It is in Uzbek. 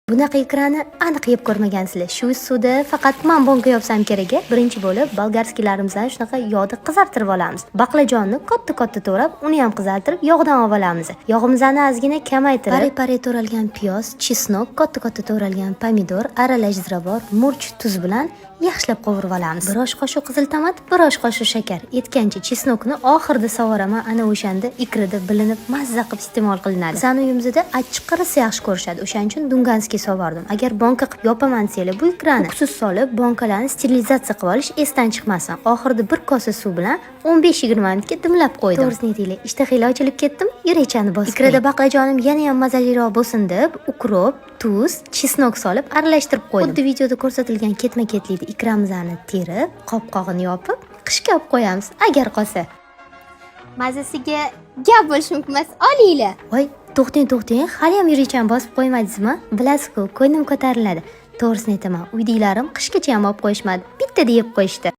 Bunaqa ikrani aniq yeb ko'rmagansizlar. Shu suvda faqat man bonka yopsam kerak a. Birinchi bo'lib болгарский larimizni shunaqa yog'da qizartirib olamiz. Baqlajonni katta-katta to'g'rab, uni ham qizartirib, yog'dan olib olamiz. Yog'imizni ozgina kamaytirib, pare-pare to'ralgan piyoz, чеснок, katta-katta to'ralgan pomidor, aralash ziravor, murch, tuz bilan yaxshilab qovurib olamiz. Bir osh qoshiq qizil tomat, bir osh qoshiq shakar. Aytgancha, чеснок ni oxirida sovoraman, ana o'shanda ikrada bilinib, mazza qilib iste'mol qilinadi. Bizani uyimizda achchiq rosa yaxshi ko'rishadi. O'shaning uchun дунганский sovordim. Agar bonka qilib yopaman desanglar, bu ikrani uksus solib, bonkalarni sterilizatsiya qilib olish esdan chiqmasin. Oxirida bir kosa suv bilan 15-20 minutga dimlab qo'ydim. To'g'risini aytaylik, ishtahanglar ochilib ketdim, yurakchani bosib. Ikrada baqlajonim yana ham mazaliroq bo'lsin deb, укроп, tuz, чеснок solib aralashtirib qo'ydim. Xuddi videoda ko'rsatilgan ketma-ketlikda ikramizni terib, qopqog'ini yopib, qishga olib qo'yamiz, agar qolsa. Mazasiga gap bo'lishi mumkin emas. Olinglar. Voy, to'xtang, to'xtang, hali ham yurakchani bosib qo'ymadingizmi? Bilasiz-ku, ko'nglim ko'tariladi. To'g'risini aytaman, uydagilarim qishgacha ham olib qo'yishmadi. Bittada yeb qo'yishdi.